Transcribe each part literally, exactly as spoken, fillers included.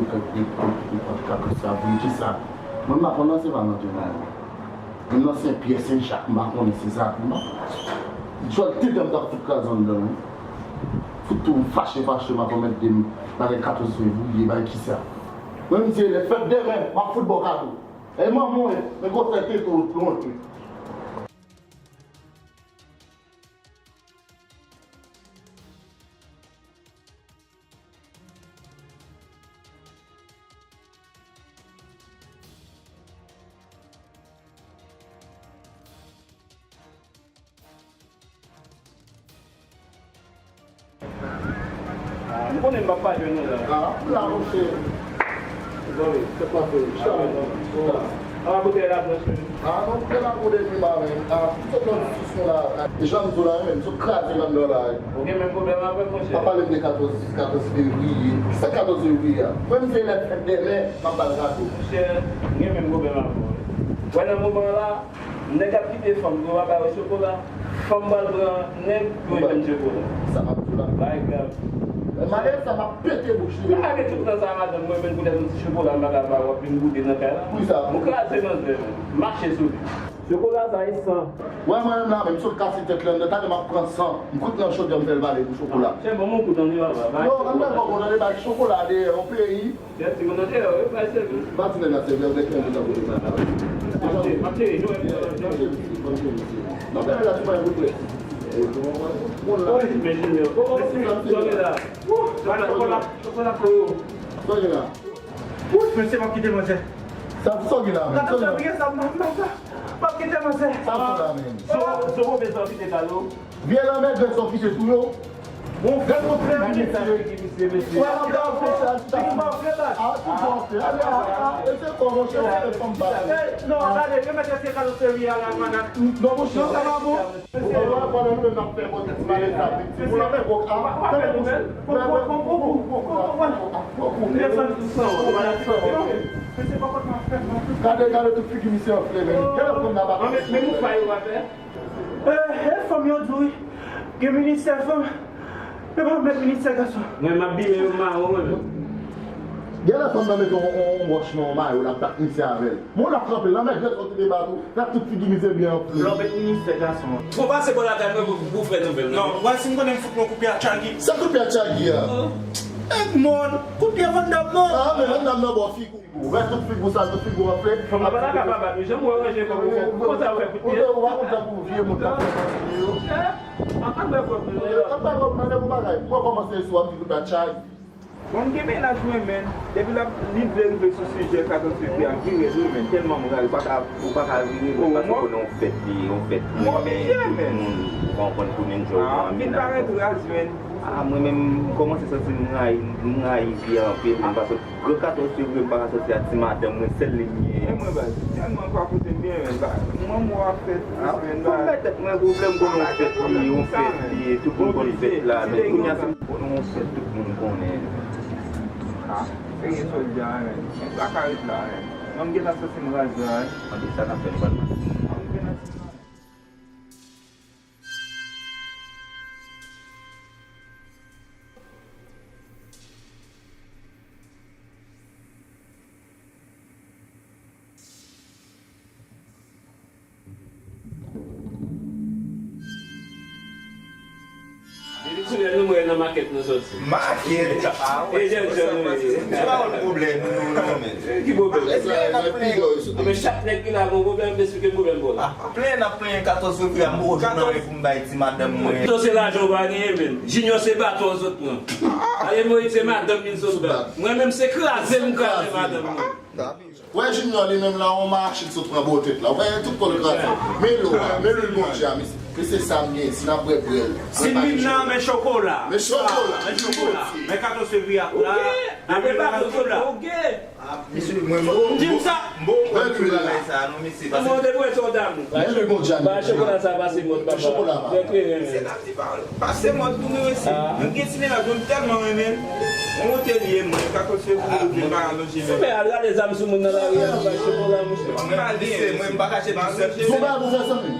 Fèk de pòt, de pòt, katòz fevriye, kisa? Mwen, m pa konn nan, se pa nan Tonal. Menm nan Senpyè, Senjak, m pa konnen se sa. M pa, jwèt tenten m t ap fout kraze anndan, wi. Fout tou fache, fache, m ap remèt de m bagay katòz fevriye, bagay kisa? Mwen, m di, lè fèt demen, m ap fout ba w kado. E manman w, men gwo frè tete w, twonpe. Ah, m konnen m p ap pa jwenn ou la. Ah, m la, monchè. Bon, wi, se pa fè. Sa va, non? Sa va, boutèy la, monchè. Ah, non, m te la pou depi maten. Ah, m sot nan diskisyon la. E jan m di w la, menm, sot kraze anndan la. Ou gen menm pwoblèm avè m, monchè? Pa pale m de katòz, katòz fevriye. Kisa katòz fevriye a? Mwen, m se lè fèt demen, m ap ba l kado. Monchè, m gen menm pwoblèm avè w. Wè, nan moman la, nèg ap kite fanm pou yo pa ba yo chokola, fanm pral pran nèg pou yo jwenn chokola. Sa m ap di w la. Bagay grav. Malè sa m ap pete bouch li. Sa gen tout tan sa madanm mwen menm poutèt yon ti chokola m pa ka ba w ap vin boude nan kay la. Pou sa. Ou kraze manzè menm. Mache sou li. Chokola sa e san. Wè mwen menm la menm sot kase tèt lan nan talè m ap pran san. M kout nan chodyè m fè l pale pou chokola. Chè ban m yon kout tande papa. Non, nan mwen poko tande bay chokola deyè yon peyi. Kèt ti moun nan deyè yo bay sèvis. Pati nèg la sèvi avèk yon bouda pou li pa la. Mache, mache, nou wè. Mache, mache, mache. Non, men la ti bay pou prè. Oy, men Junior. Oh, oh, Junior, sòge la. Wouh, chokola, chokola pou yo. Sòge la. Wouh, mesye, m ap kite manzè. Sa, sòge la, men. Sa, sòge la. Sa, m ap kite manzè. M ap kite manzè. Sa, sòge la, men. So, so, so, so, so, so, so, so, so, Vye lanmèdè sa w kite tou yo. Bon, gad moun fè misye. Wè, m ap ba w fè sa, sa. A, tout bon, fè. Ale, a, a, e se kò, monchè, se fanm pa. Non, gade, yo mèt se kado seri a la, madan. Non, monchè. Non, sa pa bon. Ou wè, pandan nou menm n ap fè bon ti malè sa, viktim, ou nan men gwo ka. Gade, gade tout figi misye anfle, men. Gade fanm nan pa. Men, men nou fè yo pa fè. Eh, eh, fanm yo di wi. Gen ministè fanm. Yo pa met ministè gason. Mwen, m ap bimen yo mawon, mwen menm. Gen lè fanm nan mete yon, yon, yon wòch nan yon mayo, l ap bat misye avè l. Moun ap kanpe, lanmèdè sòti de bato, l ap tout figi misye byen anfle. Lè w met ministè gason. Fò pase bò lakay mwen pou, pou fè nouvèl, non? Non, wè, si m konnen m fout mwen koupye a Tchagi. Sa koupye a Tchagi a? Edmond, koupye Van Damme, non? Ah, men Van Damme nan bò figi. Ou wè tout figi w sal, tout figi w anfle. Fanm nan pa ta ka pa bat, wi. Jan m wè ranje kò pou fè, pou konsa w fè kout pye. Ou pa konn tankou vye moun k ap fè kòb yo. An, an bè kòb yo. An bè kòb, mande pou bagay. Mwen kòmanse sou ap di kout bat chay. Bon, m gen mennaj mwen, men. Depi l ap, li vle rive sou sijè katòz fevriye a, m vire l, wi, men. Tèlman m ral, ou pa ka, ou pa ka vire l, men, paske konnen yon fèt li ye, yon fèt li, men, tout moun, ou konprann, konnen m jwe yon mennaj. Ah, m vin parèt raz, men. Ah, mwen menm, m kòmanse santi m rayi, m rayi vi a anpil, men, paske gran katòz fevriye, m pa ka sòti ak ti madanm mwen, sèl li m genyen. Men mwen, baz, tèlman kwa kote m byen, men, ba, manman w ap fèt, ah, men, fò m bay tèt mwen pwoblèm, konnen yon fèt li ye, yon fèt li ye, tout moun konn fèt la, men kounye a, se konnen yon fèt, tout moun konnen. Ah, serye sòlda, men, men sa ka ret la, men. Mwen, m gentan santi m raz la, men. Anpil sa n ap fè, nou pral pase. Mwen, m gentan santi m raz. Depi sou lè nou mwen nan makèt nou sòti. Makèt? Ah, wè, se pa yon pwoblèm, non, non, men. Ki pwoblèm? Eske n ap plenyen? Men chak nèg ki la gon pwoblèm, m esplike m pwoblèm pou la. Plenyen n ap plenyen katòz fevriye a, m poko jwenn anyen pou m bay ti madanm mwen. Pito se lajan w pa genyen, men. Junior se baton w sot pran. Ale Moïse se madanm li sot bat. Mwen menm se kraze m kraze madanm mwen. Wè Junior li menm la, yon machin sot pran bò tèt la. Ou wè tout kò l kraze. Men lò a, men lwil Bondye a, mesye. Men se sa m gen, si n ap bwè, bwè l. Si m vin nan, men chokola. Men chokola. Men chokola. Men katòz fevriye a la. Apre pa chokola. Mesye, mwen, m bon, m bon, m bon, mwen, tout bagay sa, non, mesye, pase. Mwen, de mwen, son dam. Ba chokola sa, pase mòd, papa. Chokola, papa. Mwen, trè renmen. Se la, se pa, pase mòd pou nou, mesye. Mwen gen ti mennaj, mwen tèlman renmen. Mwen, te liye, mwen, katòz fevriye, mwen, pa alonje, men. Men, al rale zam sou moun nan lari a, bay chokola, mesye. Mwen, pa liye, mwen, m pa kache tout sèl. Son bagay pou fè, sanmi.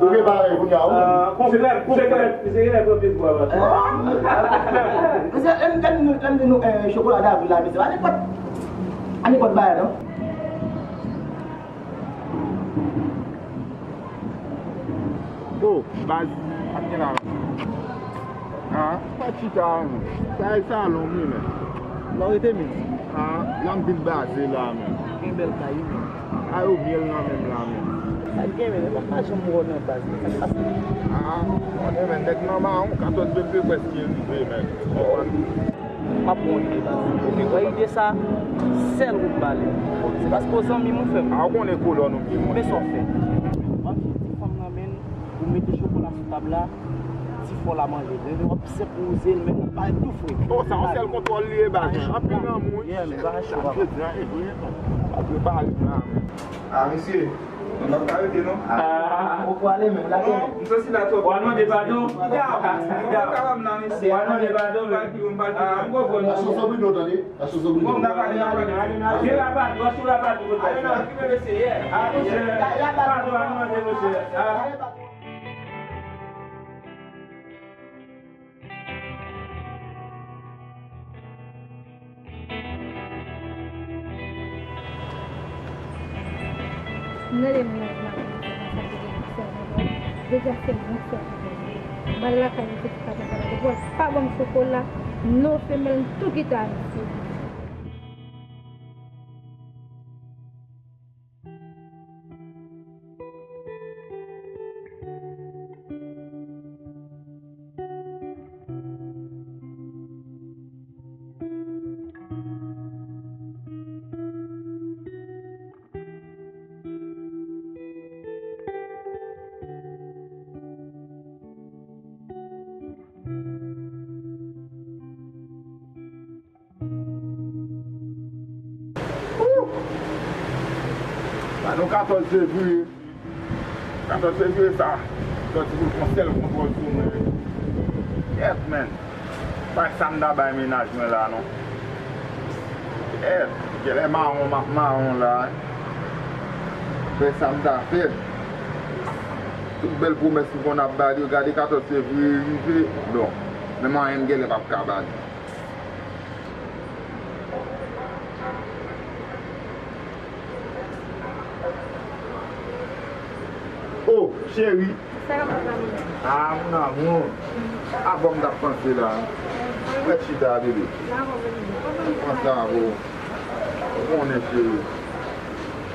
Ou gen bagay kounye a, wi. Ah, konplè, konplè. Sekrè, sekrè pran pye bwa, bati. Mesye, lè m, lè m, lè m di nou, eh, chokola davril la, mesye, pa nenpòt, pa nenpòt bagay, non. Oh, baz, ap gen la. Ah, pa chita, non. Sa e salon, wi, men. Lè w rete, men. Ah, la m vin baze la, men. Gen bèl kay, wi, men. Ay, ou byen nan menm la, men. Sa k gen, men, men pa janm wè w nan baz, men sa k pase? Ah, konnen, men, nèg nan mawon, katòz B P prèske rive, men. Ou konprann? M ap ba w ide, baz. Ou wè ide sa, sèl ou m ba li. Se paske w zanmi m ou fè m. Ah, ou konnen kolòn ou ki monte. Men sa w fè. W ap jwenn ti fanm nan men l, ou mete chokola sou tab la, ti fò l a manje. Lè w ap sèp wouze l, men l pa tou fre. Oh, sa yon sèl kontwòl li ye, baz. Anpil nan moun. Yeah, men bagay cho, papa. Jodi a, e vre, non. Pa prepare m la, men. Ah, mesye, nou p ap ka rete, non. Ah. Ou prale menm, lage menm. M santi la twòp. W al mande padon. Kite a, kite a. W al mande padon, men. Ah, m konprann. Lache w sou bri nou, tande. Lache w sou bri nou. Bon, n a pale, n a pale. Gen rapat, w a sou rapat, w a sou rapat. Ah, monchè. Padon, al mande, monchè. Ah. M rele mennaj mwen pou m di konsa ki gen sèl mwen, deja se mwen sèl ki gen. M al lakay li, se ti papa, papa, depi w pa ban m chokola, non femèl, m tou kite a misye. Ooh! Ba nou katòz fevriye. Katòz fevriye sa, sòti pou l pran sèl kontwòl sou mwen. Yèt, men. Pa sa m ta bay mennaj mwen la, non. Yèt, genlè mawon m ap mawon la. Fè sa m ta fè. Tout bèl pwomès m konn ap ba li yo, gade katòz fevriye rive. Bon, menm anyen m genlè p ap ka ba li. Oh, cheri. Sa k ap pase la? Ah, mon amour. Avè w m t ap panse la. Rete chita, bebe. Panse avè w. Ou konnen, cheri.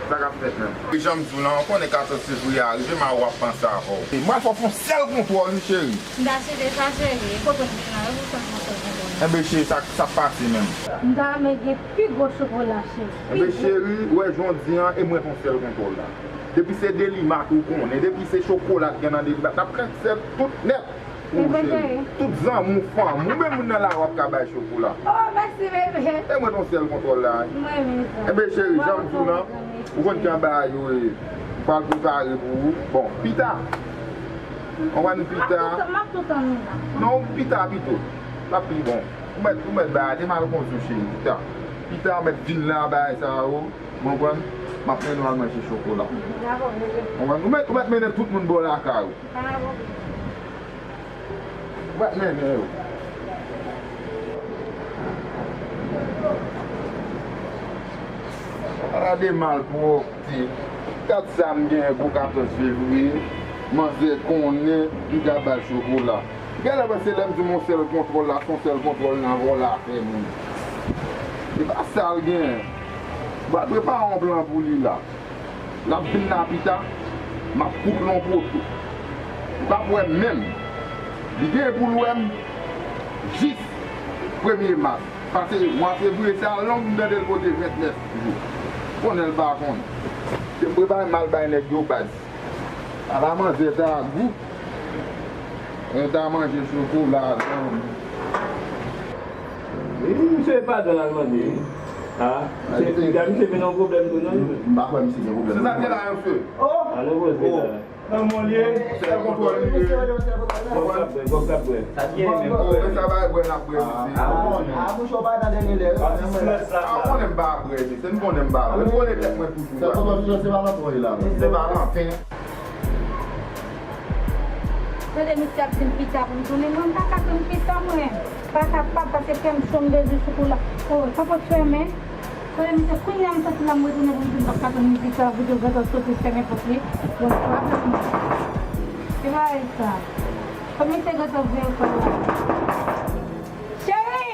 Sa k ap fèt menm? Jan m di w lan, ou konnen katòz fevriye a rive, m a w ap panse avè w. Mwen fè w fè yon sèl kontwòl, wi, cheri. M ta swete sa, cheri. Kote m vin la, yo pou fè m fè yon sèl kontwòl. Enben, cheri, sa, sa k pase menm? M ta renmen gen pi gwo chokola, cheri. Enben, cheri, ou wè jodi an, e mwen fè yon sèl kontwòl la. Depi se delimat ou konnen, depi se chokola k gen nan delimat, n ap kase tout nèt. Ou cheri. Tout zanmi w, fanmi w, menm moun nan lari w ap ka bay chokola. Oh, mèsi, bebe. E mwen t yon sèl kontwòl la. Mwen menm sa. Enben, cheri, jan m di w lan, ou konn jan bagay yo ye. M pral prepare pou ou. Bon, pita. Ou konprann, pita. M ap tou tann ou la. Non, pita pito. L ap pi bon. Ou mèt, ou mèt bay a te mal konn sou cheri, pita. Pita, ou mèt vin la, bagay sa yo. Konprann? M ap mennen w al manje chokola. Dakò, mesye. Konprann? Ou mèt, ou mèt mennen tout moun bò lakay ou. Dakò. Ou mèt mennen yo. Ala de malpwòpte. Gad sa m genyen pou katòz fevriye. Manzè konnen m ka ba l chokola. Gade la, se lè m di m yon sèl kontwòl la, se yon sèl kontwòl nan vòlò a fè moun. Se pa sa l genyen. M pral prepare yon plan pou li la. L ap vin la pita, m ap kout l yon poto. Li p ap wè m menm. Li gen pou l wè m jis premye mas. Pase mwa fevriye sa long, m tande l pote vennèf jou. Konnen l pa konnen. Se m prepare m al bay nèg yo baz. Ala manzè ta gou. Mwen ta manje chokola, zanmi. Wi, misye pa dan l al mande, wi. A, misye, misye vin nan pwoblèm tou, non? M pa kwè misye gen pwoblèm. Se sa k gen la, mesye. Oh! Alo, poze la. Nan mwen li ye, sèl kontwòl li ye. Bon, k ap bwè, bon, k ap bwè. Sa byen, men. Oh, men sa bay bwè n ap bwè, mesye. Ah, ah, mouche, w pa nan dènye lè, wi. Ah, ou konnen m pa bwè, mesye. M konnen m pa bwè. M konnen tèt mwen toujou. Sèl kontwòl li, se Valentin, wi, la. Se Valentin. Tande misye ap di m pita pou m tounen, mwen m pa ka tann pita mwen. Pa kapab, pase kè m cho, m bezwen chokola. Oh, sa pot fèmen. Tande misye, kounye a m soti la, m retounen pou m di m p ap ka tann pita, videyo gentan soti, fèmen pòt li. Bon, se pa plas mwen. Se pa sa. Kòm misye gentan veye kò la. Cheri!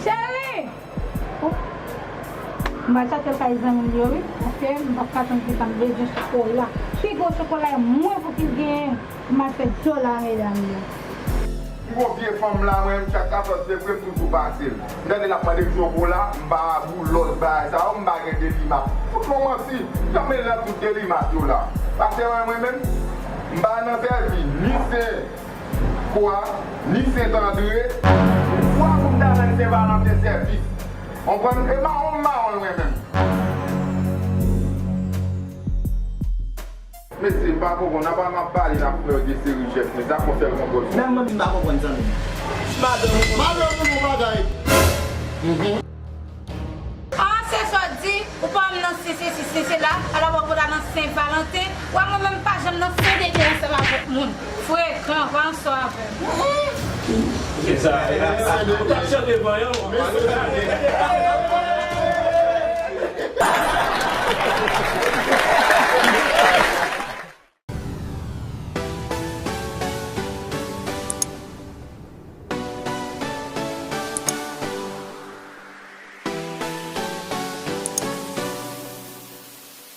Cheri! M al chache l kay zanmi l yo, wi, paske m p ap ka tann pita, m bezwen chokola. Pi gwo chokola e mwen pou ki l genyen, m al fè djòl a medam yo. Pi gwo vye fanm la, mwen, chak katòz fevriye, m toujou pase l. M tande l ap mande m chokola, m pa boulos bagay sa yo, m pa gen delimat. Tout non manti, janm mele nan tout delimat yo la. Paske mwen, mwen menm, m pa nan sèvi, ni se Kwa, ni Sent Andre, kwa pou m ta rann Sen Valanten sèvis. Konprann? E mawon m mawon l mwen menm. Mesye, m pa konprann. Apa m ap pale, n ap fè de seri jès, men sa fè yon sèl konprann. Menm mwen, m pa konprann, zanmi. Madanm ou, madanm ou, bon bagay. Ah, se sa w di, ou pa wè m nan Sen sesi, Sen sela, alò w ap nan Sen Valanten, w wè mwen menm m pa janm nan Sen dede ansanm avèk moun. Frekan, pa ansanm avè m. Se sa, e la, ou t ap chante vanyan, ou.